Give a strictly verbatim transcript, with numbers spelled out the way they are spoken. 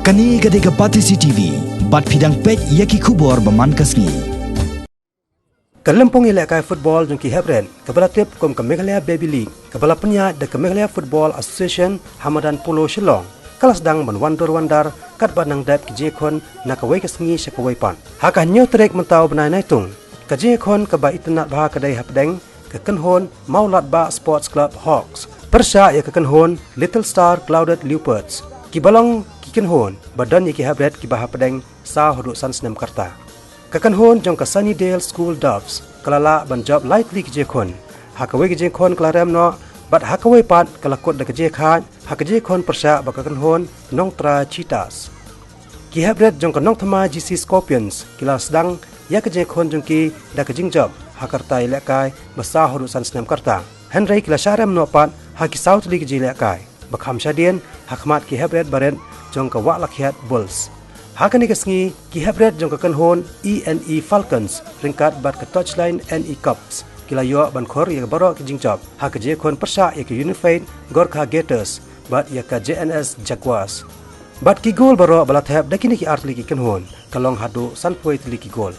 Kane ka dei ka Batesi T V, bad phi dang peit ïa ki khubor ba man ka sngi. Ka lympung ïalehkai football jong ki hepret, kaba la tip kum ka Meghalaya Baby League, kaba la pynïaid da ka Meghalaya Football Association ha madan Polo Shillong, ka la sdang ban wan dur wan dar katba nang dep ki jingkhun na kawei ka sngi sha kawei pat. Ha ka hynñiew tarik mynta u bnai Naitung, ka jingkhun kaba itynnad bha ka dei hapdeng ka kynhun Mawlatbah Sports Club Hawks pyrshah ïa ka kynhun Little Star Clouded Leopards. Kiba long ki kynhun ba don ïa ki hepret kiba hapdeng saw haduh san snem ka rta. Ka kynhun jong ka Sunnydale School Doves ka la lah ban jop lai tylli ki jingkhun. Ha kawei ka jingkhun ka la rem noh, bad ha kawei pat ka la kut da ka jingkhaid ha ka jingkhun pyrshah bad ka kynhun Nongtrai Cheetahs. Ki hepret jong ka Nongthymmai G C Scorpions ki la sdang ïa ka jingkhun jong ki da ka jingjop ha ka rta ïalehkai ba saw haduh san snem ka rta. Hynrei ki la shah rem noh pat ha ki saw tylli ki jingïalehkai ba kham shadien ha khmat ki hepret barit jong ka Wah Lakhiat Bulls. Ha kane ka sngi, ki hepret jong ka kynhun E N E Falcons ryngkat bad ka Touchline N E Cubs ki la ïoh ban khur ïa baroh ki jingjop ha ka jingkhun pyrshah ïa ka Unified Gorkha Gators bad ïa ka J N S Jaguars. Bad ki gol baroh ba la thep da kine ki ar tylli ki kynhun ka long haduh sanphew tylli ki gol.